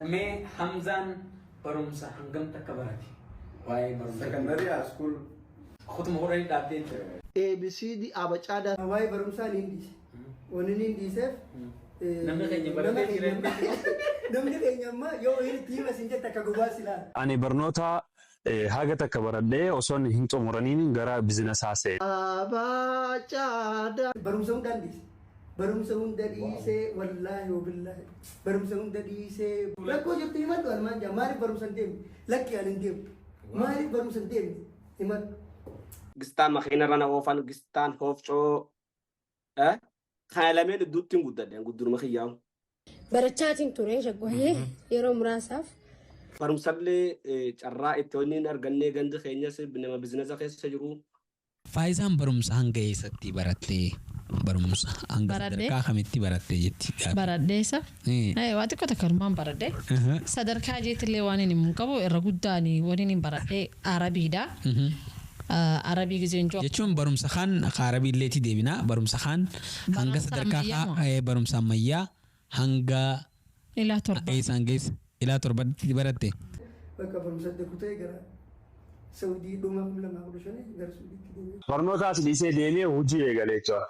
Mee Hamzaan barumsa hangam takka barate? Waa'ee barumsa. Secondary school. Kutuma 10 dhaabdee. ABCD Abacaada. Waa'ee barumsaa ni dhiise. Wanni ni dhiiseef Namni keenya baratee jira. Namni keenya amma yoo itti hima siin jette akka gobaa si ilaala. Ani barnoota haga takka baradhee osoo hin xumuraniin gara bizinesaa seene. Abacaada. Barumsa hundaan dhiise. Barumsa hunda dhiisee, wallaahi wabillaahi. Barumsa hunda dhiisee. Rakkoo jirtu himadhu, almaan jaa, maaliif barumsa hin deemne? Lakki, ani hin deemu. Maaliif barumsa hin deemne? Himadhu. Gistaan makiina irra na oofan, gistaan hoofcoo, kana lameen idduutti hin guddadhe, guddinuma kiyyaa'u. Barachaatiin ture shaggooyyee yeroo muraasaaf. Barumsallee carraa itti wanni hin argannee, gandi keenyas nama bizinesa keessa jiru. Faayisaan barumsa hanga eessatti barattee, barumsa hanga Baradhee. sadarkaa kamitti barattee jetti gaaffii. Baradheessa. Waa xiqqoo takka armaan baradhee. Sadarkaa jeetillee waan inni hin qabu, irra guddaan waan inni baradhee Arabiidha. Arabii gizeen jiru. Jechuun barumsa kaan Arabiilleetii deebinaa, barumsa kaan hanga Barumsa sadarkaa ammayyaa moo? Barumsa ammayyaa hanga Ilaa 7. Eessaan geesse? Ilaa 7tti baratte. Bakka barumsa adda kutee gara Saudii dhuma 2015 gara Saudiitti deemee. Barnoota as dhiisee deemee hojii eegale jechuudha.